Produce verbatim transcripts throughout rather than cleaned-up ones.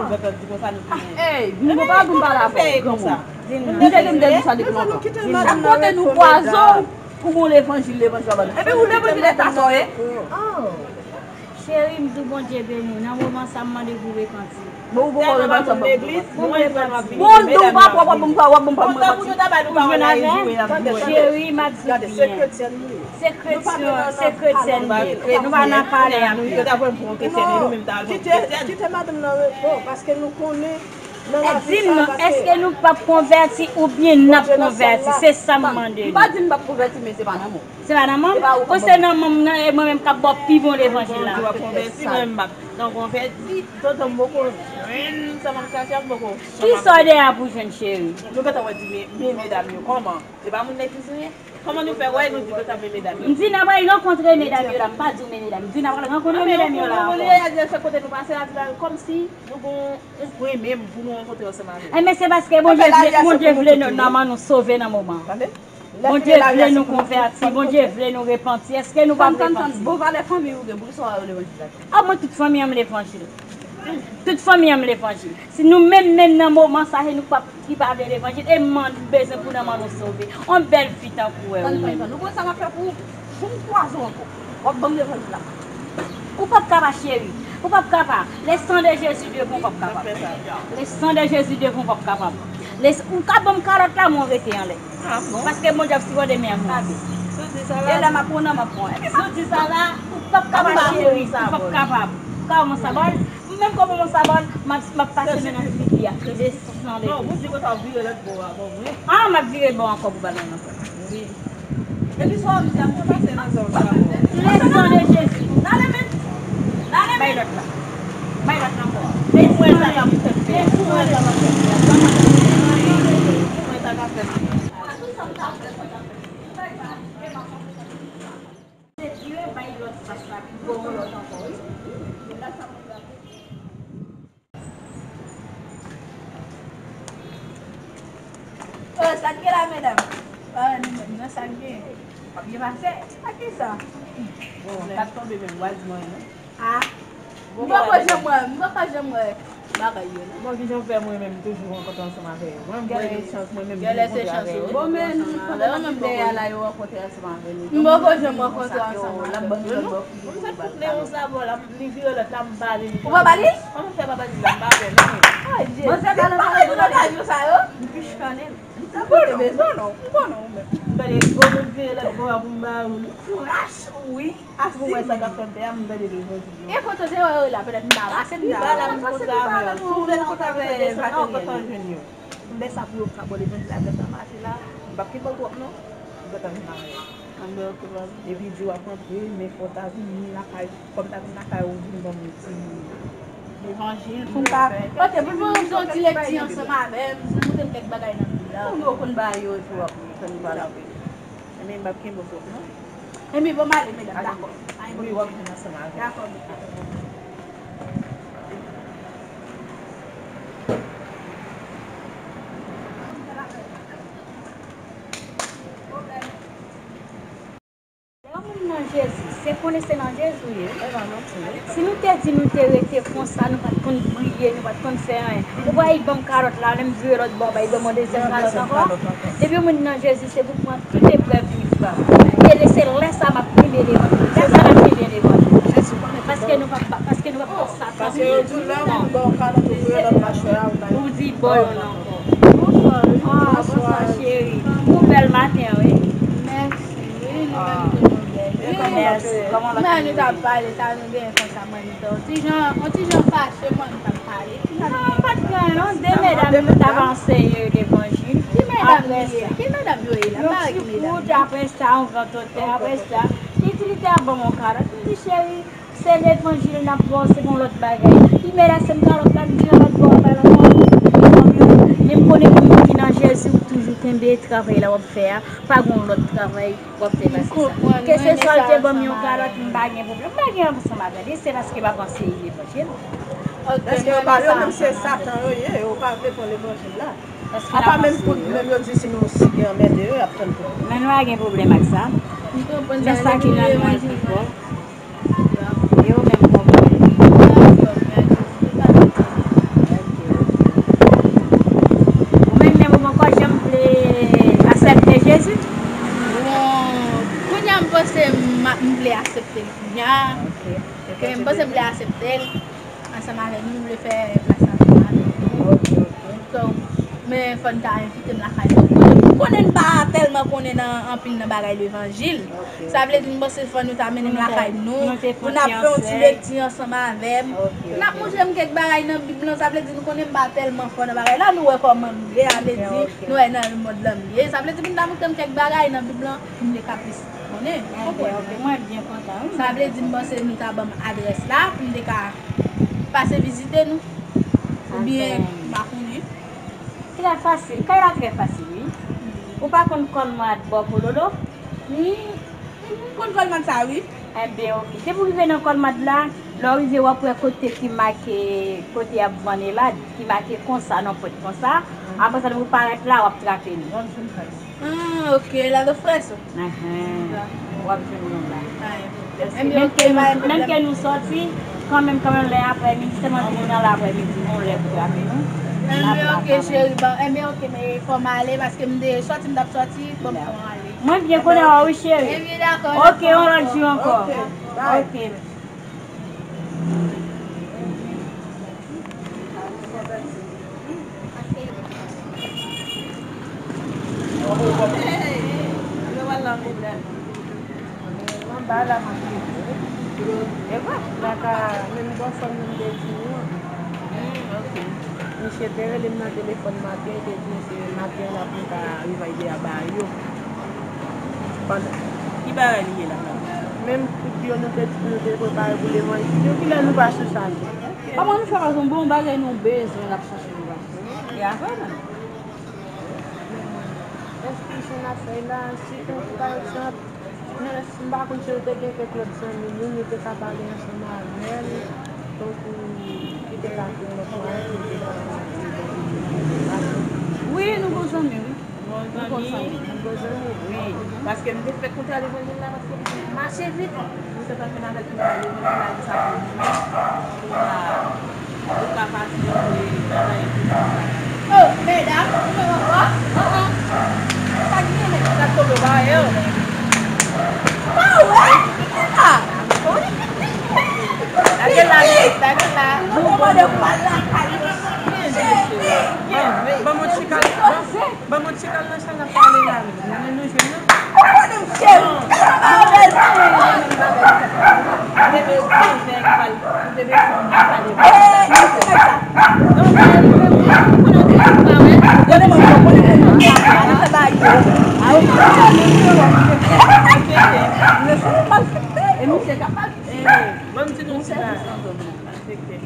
Ey, nou pa pou n pale avè w, granmoun. M te di m te di sa depi lontan. Ap pote nou pwazon pou bon levanjil, levanjil la ban nou. Epi ou levanjil lè sa sa w ye. Cheri, m di w Bondye beni w. Nan moman sa, m mande pou w repanti. Bon, ou poko repanti ankò. Bon, m di w pa pwòp, w ap ban m pa, w ap ban m pa, mwen repanti. Ou jwenn avè m? Cheri, m ap di w byen. Se kretyen, se kretyèn li ye. Nou pa nan pale a nou ye. Yo ta pran m pou yon kretyèn, e nou menm ta al pran pou kretyèn. Kite madanm nan repo, paske nou konnen nan lavi sa pase. Di m non, èske nou p ap konvèti oubyen n ap konvèti? Se sa m mande nou. M pa di n p ap konvèti, men se pa nan mò. Se pa nan manm? Ou se nan manm nan, e mwen menm k ap ba w pi bon levanjil la. Ou di w ap konvèti, mwen menm m ap nan konvèti, tonton m poko jwenn, sa m ap chache a m poko. Kisa w de a pou jwenn cheri? Nou gentan wè di men, men medam yo, kòman? E pa moun nèg ki siyen? Kòman nou fè wè nou di nou t ap men medam yo? M di n a pral rankontre medam yo la, m pa di w men medam. M di n a pral rankontre medam yo la ankò. Kote nou pase la, di la, kòmsi nou gon yon pwen menm pou nou rankontre ansanm avè l. Enben, se paske Bondye vle, Bondye vle nou, nòmalman nou sove nan moman. Tande? Bondye vle nou konvèti, Bondye vle nou repanti. Èske nou p ap repanti? Bon valè fanmi ou gen, poukisa w pa levanjil la? A, mwen tout fanmi an m levanjil. Tout fanmi an m levanjil. Si nou menm, menm nan moman sa, se nou k p ap, ki pa vle levanjil, e m bezwen pou nanm nou sove. On bèl fi tankou wè ou menm. Nou konn sa m ap fè pou ou. Pou m kwaze w ankò. W ap ban m levanjil la. Ou p ap kapab, cheri. Ou p ap kapab. Le sang de Jésus devan w p ap kapab. Le sang de Jésus devan w p ap kapab. Le, ou ka ban m kalòt la, mwen rete anlè. Paske Bondye ap sipòte men an m lave. E lè m ap pran nan, m ap pran. Epi m ap di sa la, ou p ap kapab cheri, ou p ap kapab. Ou ka ban m yon sabòn? Ou menm ka ban m yon sabòn, m ap, m ap pase men nan figi a. Le sang de Jésus. Non, ou di konsa w vire lòt bò a, bon, wi. Ah, m ap vire bò ankò pou ba l yon lòt. Wi. Epi sa w ap di a, mwen pase nan zòn sa. Le sang de Jésus. Bay lòt la. Bay lòt la ankò. Bay lòt la. Bay lòt la. Bay lòt la. Bay lòt la. Bay lòt la. Se vire bay lòt fas la, pi gwo lòt ankò, wi. Oh, sa k gen la, medam? Ah, nou menm nan, sa k gen? W ap byen pase? Ak kisa? Bon, t ap tonbe menm, w a di mwen, non? Ah. M poko janm wè, m poko janm wè bagay yo, non. Bon, kijan w fè mwen menm toujou rankontre ansanm avè yo? Mwen, m pran chans, mwen menm, m rankontre avè yo. Bon, men, pandan n ap vin dèyè a la, yo rankontre ansanm avè nou. M poko janm rankontre ansanm avè nou. Bon, sa tout Leon sa bò la, li vire lòt la, m ba li. Ou pa ba li? Kòman fè pa ba li la, m pa wè, non. Ay, Jezi. Bon, se pa nan bagay yo sa yo? M pich kannen. M konnen, m konnen, m konnen ou menm. M gade gwo moun vire lòt bò a pou m ba ou. Kouraj, wi. Pou wè sa k ap fè m pè a, m gade levanjil yo. E kote w te wè yo la, petèt m pa pase, m ta pase, m pa wè yo. Si w vle rankontre avè yo, m pa kontan jwenn yo. M fè sa pou yo ka ba w levanjil la, lè sa mache la, m p ap kenbe w twòp non. M gentan vin avè yo. Epi di w ap rantre, men fò w ta vini lakay, fò m ta vin lakay ou vin ban m yon ti levanjil pou m ka, ok, pou m fè yon ti lekti ansanm avè m, pou m montre m kèk bagay nan Bib la. Ou konn ba yo epi w ap fè m pale anpil. Enben, m p ap kenbe w twòp non. Enben, bon, m ale, medam, dakò. Wi, w ap vin ansanm avè m. Dakò, medam. Lè yon moun nan Jezi, se konnen se nan Jezi w ye. Si nou te di nou te rete konsa, nou pa t konn priye, nou pa t konn fè anyen. Ou pa t ban m kalòt la, lè m vire lòt bò, w pa t ban m yon dezyèm kalòt ankò. Depi yon moun nan Jezi, se pou pran tout eprèv li pran. E lè, se lè sa m ap kenbe levanjil. Lè sa m ap kenbe levanjil. Paske nou p ap, paske nou p ap fè sa. Paske yo di w lè yon moun ba w kalòt, ou vire lòt machwè a, ou bay. Ou di ba l youn ankò. Bonswa, cheri. Ou bèl maten, wi. Mèsi, wi, nou menm tou nou bèl. Mèsi. Kòman l ap fè? Mwen, nou t ap pale, sa nou genyen konsa, mwen, nou t ap, yon ti jan, yon ti jan fache, mwen, nou t ap pale. Non, pa t gen anyen, non. De medam yo t ap anseye yo levanjil. Ki medam li ye? Ki medam yo ye la? M pa wè ki medam yo. Yon ti kout, apre sa, yon vant otè, apre sa, li di li te ap ban m yon kalòt. M di, cheri, se levanjil n ap ba w, se pa yon lòt bagay. Li menase m kalòt la, m vire lòt bò, bay lòt bò. Men m konnen pou moun ki nan Jezi, ou toujou kenbe travay la w ap fè a. Pa gen yon lòt travay w ap fè pase sa. Keseswa l te ban m yon kalòt, m pa gen pwoblèm. M pa gen ansanm avè li, se paske m ap anseye levanjil. Paske yo pa, yo menm se Satan yo ye, yo pa vle pran levanjil la. Apa menm pou, menm yo di si nou, si gen anmède yo, y ap tann pou nou. Men nou pa gen pwoblèm ak sa. Men sa ki nan nou an pi fò. E yo menm konprann. Se Kenya. Ok. Ke m panse m vle aksepte l ansanm avè nou, m vle fè plas la ansanm avè nou. Ok, ok. So, men fò n ta envite m lakay nou. Konnen, m konnen n pa tèlman konnen nan anpil nan bagay levanjil. Ok. Sa vle di, m panse fò nou ta mennen m lakay nou. Pou n ap fè yon ti lekti ansanm avè m. Ok, ok. N ap montre m kèk bagay nan Bib lan. Sa vle di, nou konnen m pa tèlman fò nan bagay la. Nou wè kòman m ye, sa vle di, nou wè nan mond lan m ye. Sa vle di, pou n ta montre m kèk bagay nan Bib lan, m te ka plis konnen. Enben, ok, mwen byen kontan, wi. Sa vle di, m panse nou ta ban m adrès la, pou m te ka pase vizite nou. Oubyen, m pa konnen. Trè fasil. Kay la trè fasil, wi. Ou pa konn Kòlmad bò Kololo? Wi, m konn Kòlmad sa, wi. Enben, ok. Depi w rive nan Kòlmad la, lè w rive, w ap wè kote ki make, kote y ap vann elad, ki make konsa, nan pwent konsa. Apre sa, depi w parèt la, w ap trape li. Ah, ok, la do freso. Enhen. W ap jwenn non la. Menm ke nou, menm ke nou sòti, kanmenm, kanmenm, lè aprèmidi, sèlman vin nan laprèmidi, yon lè pou trape nou. Enben, ok, cheri, bon, enben, ok, men fò m ale, paske m te sòti, m t ap sòti, bon, m pran ale. Mwen byen konnen w, wi, cheri. Enben, dakò, dakò. Ok, yon lòt jou ankò. Ok, bye. Ok. Anba la m ap viv. E vre, m pa ka menm bò fò m te di nou an. Misye te rele m nan telefòn maten, te di se maten la pou m ka rive ede a ba yo. Pandan ki bagay li ye la? Menm kout yo nou te di pou nou te prepare pou levanjil yo, kilè nou pa sou sa nou? Kòman nou fè pa yon bon bagay nou bezwen n ap chèche nou pa sou? E avè menm. Enskripsyon n ap fè la, si, pa egzanp, nou, m pa konn si yo te gen kèk lòt zanmi nou, nou te ka pale ansanm avè l, tankou ki te ka vin lòt mwayen, nou te ka. Wi, nou bon zanmi, wi. Bon zanmi. Bon zanmi. Wi. Paske m te fèk kontre a levanjil la, paske m te mache vit. M te fèk kontre a levanjil la, sa pou mwen. Pou la, ou ka pase, ou travay pou sa. Oh, medam, oh, oh, oh, oh. Sa ki gen, medam? Sa tonbe ba yo. Pa wè, ki la? Lage la, lage la. Nou mande pou al lakay. Ban mwen ti kal, ban mwen ti kal nan sal la pale la. Mwen nou jwenn nan. Ou konnen m cheri. Ou pa wè bèl. Ou te bezwen fè pale. Ou te bezwen pale. Eh, nou ti nèg sa. Gade mwen, mwen konnen mwen. Sa ba yo. A, ou konnen mwen. Mwen se malfektè. E misye kapab. Ban m di nou ti bagay. Malfektè.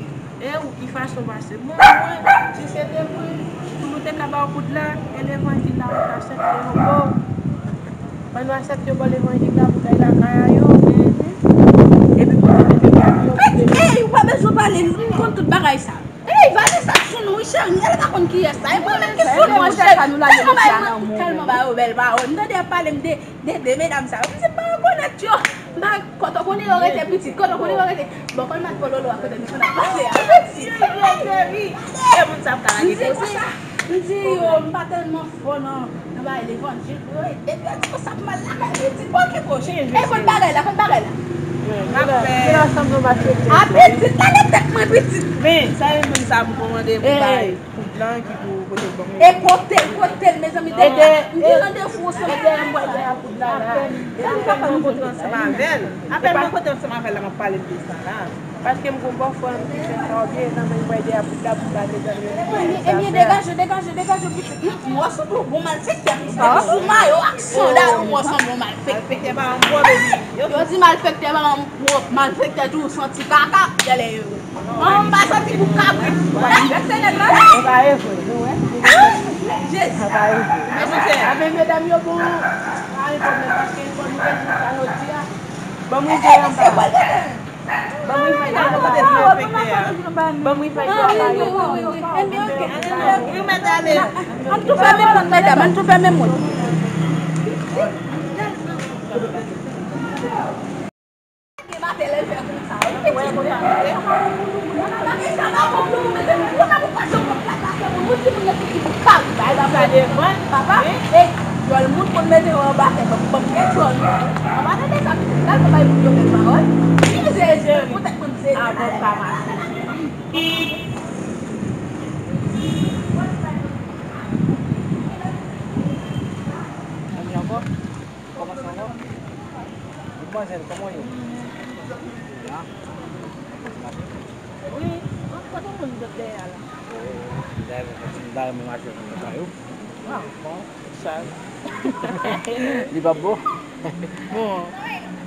E ou ki fason pase. Mwen, mwen, si se te mwen, pou nou te ka ba w kout la, e levanjil la, ou ta aksepte yo, bon. Ban nou aksepte yo, bon, levanjil la, pou kay lakay a yo. Epi pou nou mete kòb yo, pou te. Ey, ou pa bezwen pale, m konn tout bagay sa. Ey, Vanessa sou nou, wi, cheri, elle pa konn kiyès sa. E mwen menm ki sou nou, cheri. Tèlman ba yo, tèlman ba yo bèl pawòl. M tande y ap pale m de, de, de medam sa yo. M di, m pa rekonèt yo. M pa Kote w konnen yo rete pitit, kote w konnen yo rete. Bon, kòl mat kololo a kote nou konn ap pase a. Pitit. E moun sa ap ka lage koze. M di konsa, m di yo, m pa tèlman fò nan, nan bagay levanjil pou yo. Depi yo di konsa pou m al lakay pitit, bon, ki koze. E konn bagay la, konn bagay la. A pitit la, nan tèt mwen pitit. Men, sa e moun sa pou kòmande pou bay. Kout lan ki pou kote l ban mwen. E kote l, kote l, mezanmi, te gen, m gen randevou ansanm avè l. Apèn mwen kontre ansanm avè l. Apèn mwen kontre ansanm avè l la, m ap pale l de sa la. Paske m gon bòfrè m ki fè sa, oubyen zanmi m pral de a pou la, pou la, mezanmi. Ebyen, degaje, degaje, degaje, pitit. Hum, m wè sou tou, bon malfektè, pitit. Sou mayo ak sandal, m wè sanble yon malfektè. Malfektè pa yon bon, baby. Yo di malfektè pa yon bon, malfektè toujou santi kaka, gade yo. An, m pa santi pou kabrit. Ou pa vekse nèg la, non? Ou pa vekse, nou wè. Jezi. Ou pa vekse. Amen, medam yo bon. Pa gen pwoblèm, paske fò nou rejwi sa yo di a. Ban m rive anba. Ban m rive anba. Ban m rive anba. Wi, wi, wi, wi. Enben, ok. Wi, mèt ale. Ann tou fèmen pòt, medam, ann tou fèmen pòt. Papa, e, Djòl moun konn mete yo anba tèt, ban m, ban m gen djòl. Anba tèt sa, pitit, lal nan bay moun yo fè pawòl. Ki se, se poutèt mwen, se avoka mache. Anvi ankò? Kòmanse ankò? Madmwazèl, kòman w ye? Byen. Mache? Wi, kote moun sot dèyè a la? Dèyè, m ta renmen mache nan kay ou. Waw, bon, chal. Li p ap bon? Bon,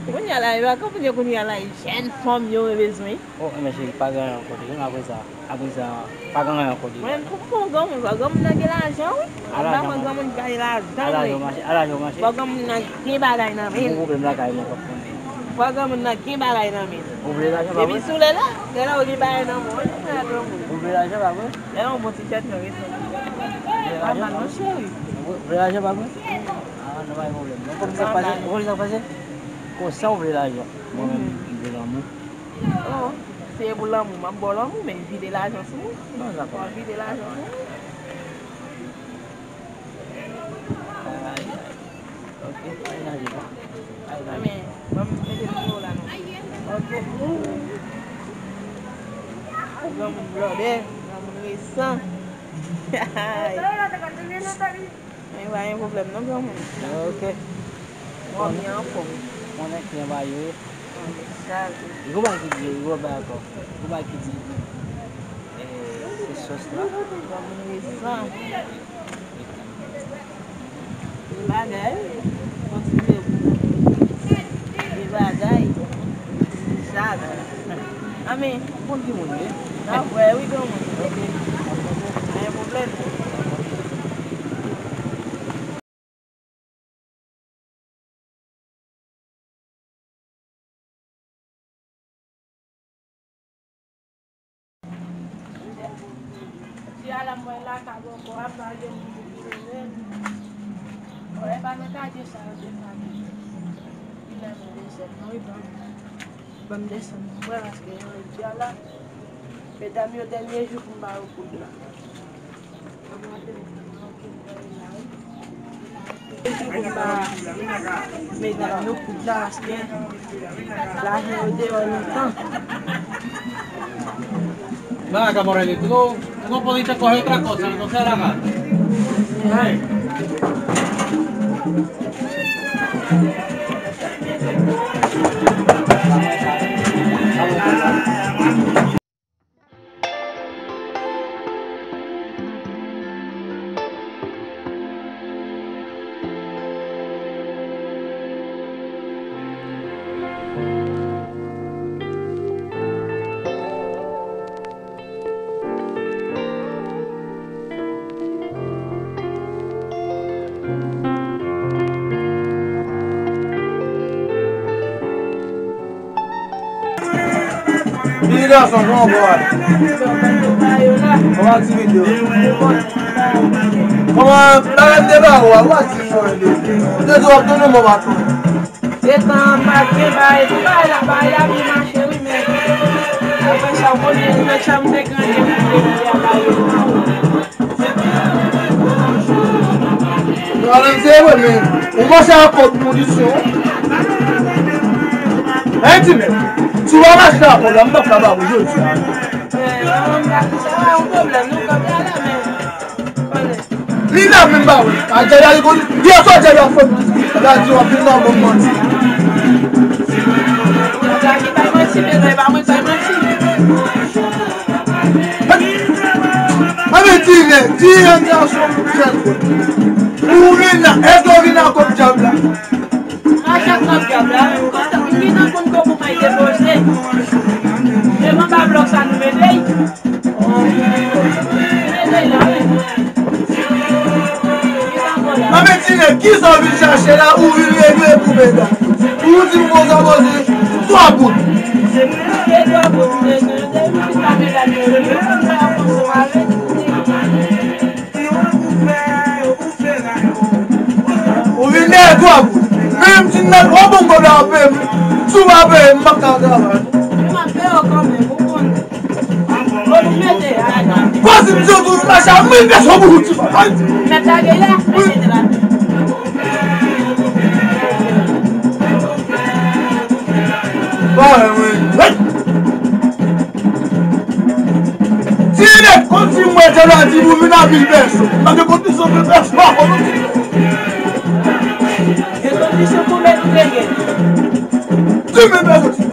kounye a la, yo ap konprann kounye a la, jèn fanm yo bezwen. Oh, men cheri, pa gen anyen ankò, deja, apre sa. Apre sa, pa gen anyen ankò deja. Mwen, pou, pou granmoun, fò granmoun nan gen lajan, wi. Ala jan, mwen, granmoun ka gen lajan, ala jan, mache, ala jan, mache. Fò granmoun nan gen bagay nan men l. Gon pwoblèm lakay mwen, w ap konnen. Fò granmoun nan gen bagay nan men l. Ou vle lajan, pa vre? Depi sou lè la, lè la ou gen bagay nan men w, ou pa granmoun. Ou vle lajan, pa vre? Lè yon bon ti tèt, mwen resanti. Ou vle lajan, pa vre? Ou vle lajan, pa vre? Ah, non, pa gen pwoblèm. Donk, kòm sa k pase, ou konn sa k pase? Konsa ou vle lajan. Mwen menm, m vle lanmou. Oh, se pou lanmou, m ap ba w lanmou, men vide lajan sou mwen. Non, dakò. W ap vide lajan sou mwen. Ay, ay. Ok, ay, lajan. Ay, lajan. Men, ban m mete pou ou la, non. Ok. Granmoun blòdè, granmoun resan. Ay. Men pa gen pwoblèm non, granmoun. Ok. Mwen byen anfòm. Konnen ki anba yo ye. Anbe chal. Li gon bagay ki di, li gon bagay ankò. Li gon bagay ki di, eh, se sòs la. Granmoun resan. Li bagay, kontinye. Li bagay. Chal. Anben, ou konn ki moun li ye? N ap wè wi, granmoun. Ok. Pa gen pwoblèm. Ti a la mwen la ka bò kò a pa gen moun ki rele. Bon, e pa nan katye sa yo te fage. Kilè mwen desann non, wi, ban m, ban m desann pou mwen, paske yon lè di a la, medam yo, dènye jou pou m ba yo kout la. Medam yo kout la, paske lajan yo deyò lontan. Ven la, Kamorelito, tuko, tuko pudiste coger otra cosa, no sea la mano. Hey. Vini gason, kòman w ye? Kòman aktivite yo? Kòman bagay m te ba ou a? Ou pa di m anyen de. Ou te di w ap tounen bon patwon. Etan pa t gen bagay pou bagay la, bagay la byen mache wi, men apre sa, ou konnen, ou mèt sa m te grandi, m te grandi a bagay yo. Alèm se vre, men ou panse a kòb kondisyon. Hein, ti mèt? Si w pa mache a kòb la, m p ap ka ba ou jodi a. Li la menm ba wi. A djay la li konn. Yè swa djay la fè m. La di w ap vin nan bon manti. Djay ki bay manti, men bay pa mwen bay manti. Anben, di men, di men, gason, jèn. Ou vin la, èske w vin a kòb djab la? A chak kòb djab la, kontan, m vin nan konn kòb ou may depoze. Devan ba blòk sa nou mete. Mete la, wi. Anben, di men, kisa w vin chache la, ou vin regle pou medam? Ou di m konsa, poze twa goud. Se twa goud, se, se, se, se, Ou vin dèyè twa goud. Menm si n nan twa bon goud la, w ap peye m. Si w pa peye m, m p ap ka travay. M ap peye w kanmenm, ou konnen. Bon, nou mete, gade. Pase m sou tou, m mache a mil pèsè pou ti bagay. Mèt lage la, mèt lage. Ti nèg, konn si mwen te la di pou vin a vil pèso. Paske konn si son vil pèso pa konn. Gen kondisyon pou mèt ou te gen. Ti vil pèso, ti.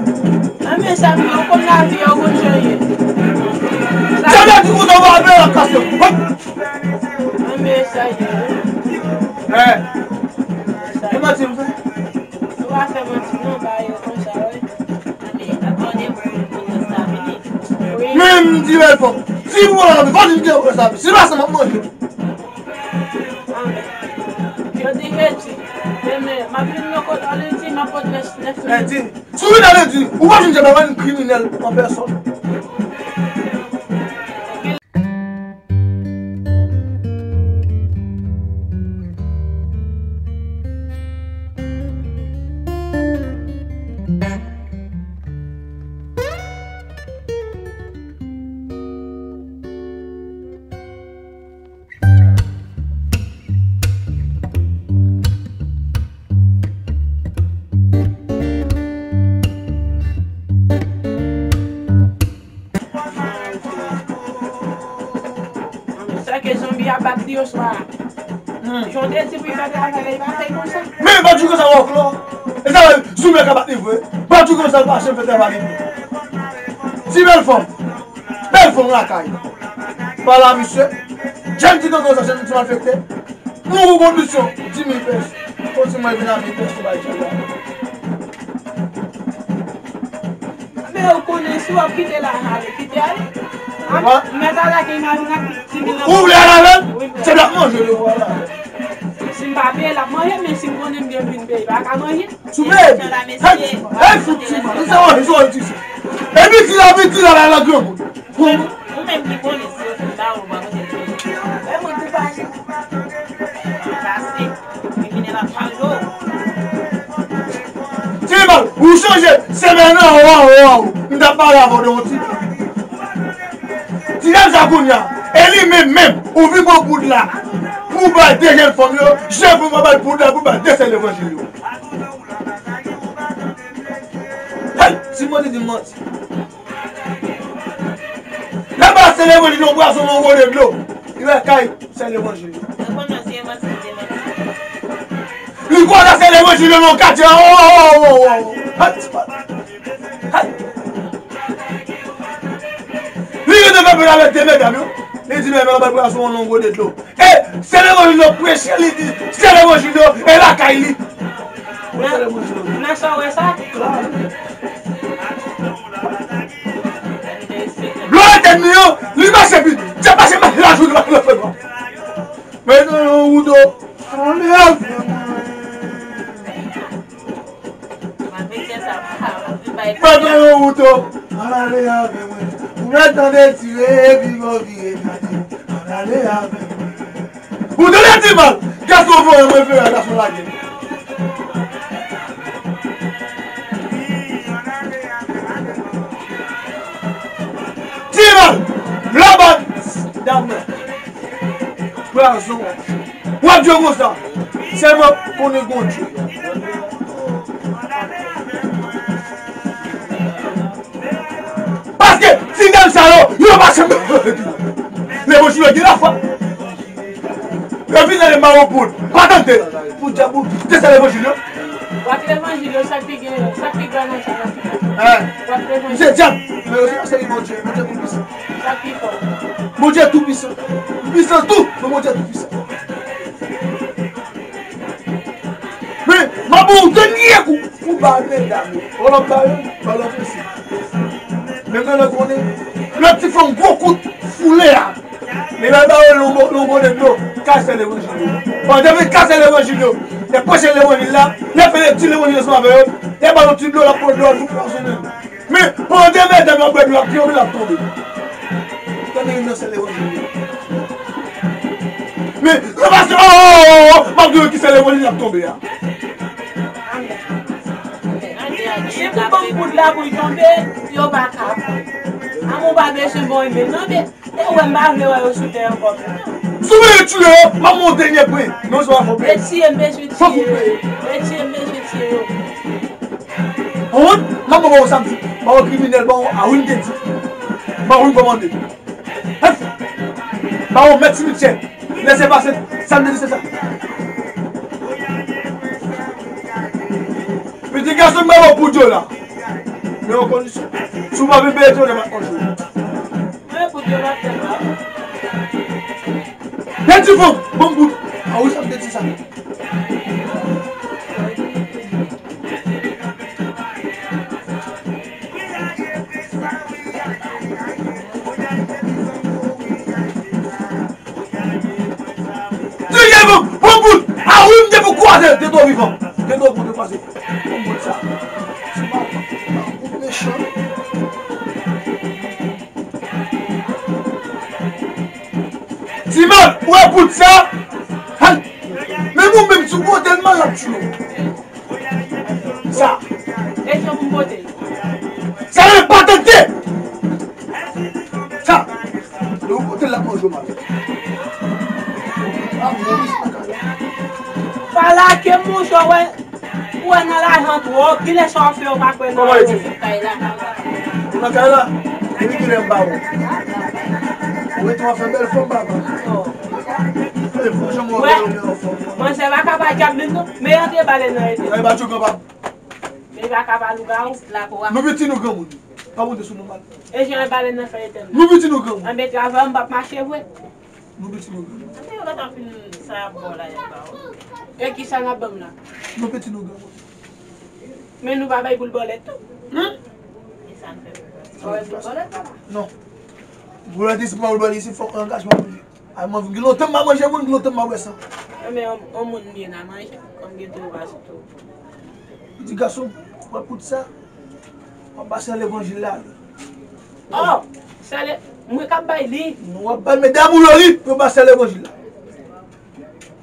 A, men sa, men ou konn lavi a, ou konn jan l ye. Sa vle di konsa w ap fè la kase. Hop! A, men sa ye. Eh. E manti m fè? Ou pa fè manti non, ba yo konsa, wi. Men m di bèl fanm, si ou wè fò di m ke ou sa, si pa sa m ap manje. A, men. Jodi jedi, demen, m ap vin nan kote w lendi, m ap pote nèf. Lendi. Si w vin nan lendi, ou pa jwenn Djabba, yon kriminèl an pèsòn. Sa ke zonbi a bat li oswa. Jan w te di pou li pa travay la, li pa fè l konsa. Men pa di konsa ankò. E sa, zonbi a ka bat li vre. Pa di konsa l pa janm fè travay li vre. Ti bèl fanm. Bèl fanm lakay. Pale a misye. Jèn ti kankan sa, jèn ti malfektè. Nou pou kondisyon di mil pès. Konsi mwen vin a mil pès pou bay Djabba. Men ou konnen si w ap kite l ale, kite ale. Mèt ale ak imaj ou nan di mil. Ou vle ale avè l? Wi, m vle. Se l ap manje li, vwala. Si m pa peye, l ap manje, men si m konnen m gen vin peye, pa ka manje. Sou bèb. Hey, hey, fout ti mal. Li se yon, li se yon ti sou. Epi ti la, epi ti la, la, la, granmoun. Ou menm ki konnen si yo fin ba ou, ou pa konnen si yo fin. Lè mwen tou pase. Pase. Kriminèl ap pale w. Ti mal, ou chanje semèn nan, waw, waw. M t ap pale avè w de yon ti. Ti nèg sa kounye a, e li menm menm, ou vin pran poud la. Pou bay de jèn fanm yo, jèn fanm yo bay poud la, pou bay de sè levanjil yo. Hey, ti mwen te di m manti. Lè pa sè levanjil yo pwason nan yon gode dlo. Li wè kay sè levanjil yo. Li kwè sè levanjil yo nan katye a. Oh, oh, oh, oh, oh. Hey, ti pa. Hey. Li rete kanpe avèk de medam yo. Li di medam yo bay pwason nan yon gode dlo. E, sè levanjil yo preche, li di, sè levanjil yo, e lakay li. Nan, nan sa w wè sa? Lò etèn li yo, li mache pi, Djab mache, mache lajounen, mache nan fè nwa. Men nan yon wouto, ale avè mwen. Mwen gen yon wouto, ale avè mwen. Ou mèt tande tire, epi bon vire, ale avè mwen. Ou tande ti mal, gason voye mwen fè a gason lage. Ti mal, laban, dam nan. Pwazon. W ap jwe konsa. Sèlman konnen gon Dye. Paske ti nèg sa yo, yo pa janm levanjil yo gen lafwa. Yo vin nan le mawon poud. Pa tante. Pou djab ou te sè levanjil yo. Wak levanjil yo, sa k pi gen, sa k pi gran nan sa. Wak levanjil. Se djab. Men yo se yon seri Bondye, Bondye tou pwisan. Sa k pi fò. Bondye tou pwisan. Pwisan tou, men Bondye tou pwisan. Men, m ap ba w dènye kou pou ba medam yo. Ou lòt ba yo, ba lòt mesye. Men mwen konnen, lòt ti fanm gwo kout foule a. Men lè ba yo longo, longo de dlo, kase levanjil yo. Pandan men kase levanjil yo, lè preche levanjil la, lè fè lekti levanjil ansanm avè yo, lè ba yo ti dlo, l ap pran dlo, nou pwasonnen. Men, pandan medam yo ap bwè dlo, l ap tonbe, l ap tonbe. Tande youn nan sè levanjil yo. Men, se paske, oh, oh, oh, oh, m ap di yo ki sè levanjil l ap tonbe a. Si pou ban m poud la pou l tonbe, yo pa ka. Amou pa bezwen bon, men non, men, e wè m pa vle wè yo sou tè ankò. Si w vle tiye yo, m ap monte dènye pwen. Non, se pa fò peye. Retire, m bezwen tiye yo. Fòk ou peye. Retire, m bezwen tiye yo. Ou wont? Kòman ba w sa m di? Ba w kriminèl, ba w a wi m te di. Ba w wi m kòmande. Hèf! Ba w mèt simityè. Lèse pase, sa m te di se sa. Pitit gason m ba w pou dyo la. Men yon kondisyon. Si w pa vin peye dyo, m ap manje w. Mwen pou dyo la tèt la. Pèdi fanm, bon bout. A wi, sa m te di sa. Ti gason, bon bout. A wi, m te pou kwaze, te dwe vivan. Te dwe pou te kwaze. Bon bout sa. Ti mal, bon bout mechan. Ti mal, ou wè bout sa? Hay! Men ou menm, si w pote l mal, l ap tiye w. Sa. E jan pou m pote l. Sa rele patante! Sa. Lè ou pote l, l ap manje w mal. Ah, Moris nan kay la. Pa lage m, monchè, wè. Ou wè nan lajan twòp, kilè sa w ap fè ou pa kwè nan kay la? Ou nan kay la? Depi kilè m pa wè w? Ou rete w ap fè bèl fanm, papa. E pou janm wè w bèl fanm. Manzè pa ka pa djab menm non. Men antre bale nan ede. Sa e pa tchoukan, papa. Men pa ka pa lougawou. Nou piti nou granmoun. Pa monte sou nou mal. E jan e bale nan fè etèn. Nou piti nou granmoun. Anben travay m p ap mache vre. Nou piti nou granmoun. Anben yo gentan fin sa y ap ba w la y ap ba w. E kisa n ap ban m la? Nou piti nou granmoun. Men nou pa bay boul bòlèt tou. Hmm? E sa n fè pou bòlèt? Bòlèt pou bòlèt papa. Non. Boulèt isi, boulèt isi, fòk angajman pou li. Ay, mwen gen lontan m pa manje moun, gen lontan m pa bwè san. Anben yon, yon moun m ye nan manje, kòm gen tou vase tou. Li di gason, wè poud sa, w ap ba sè levanjil la. Oh, sè le, mwen k ap bay li. Nou w ap bay medam ou yo li, pou yo ba sè levanjil la.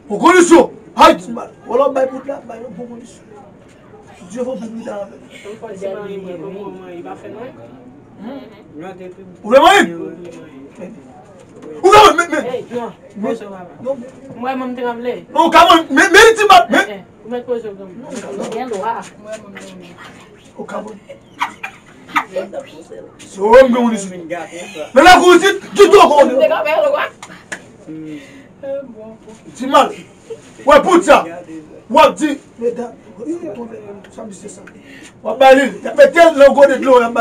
Pou kondisyon, hay ti mal. Wè lè w bay poud la, bay yo pou kondisyon. Dye fò pou pita avè l. Ou vle manyen? Ou ka mwen, men, men. Hey, non. Non, men. Mwen, mwen, m te ka vle. Ou ka mwen, men, men, ti bat, men. Eh, eh, ou mèt poze w granmoun. Ou gen dwa. Ou ka mwen. Se ou menm granmoun isit. Men la kou isit, tout ou konn. M te ka fè l, ou wè. Ti mal. Wè poud sa. W ap di, medam, sa m di se sa. W ap bay li, y ap mete l nan yon gode dlo, y ap bay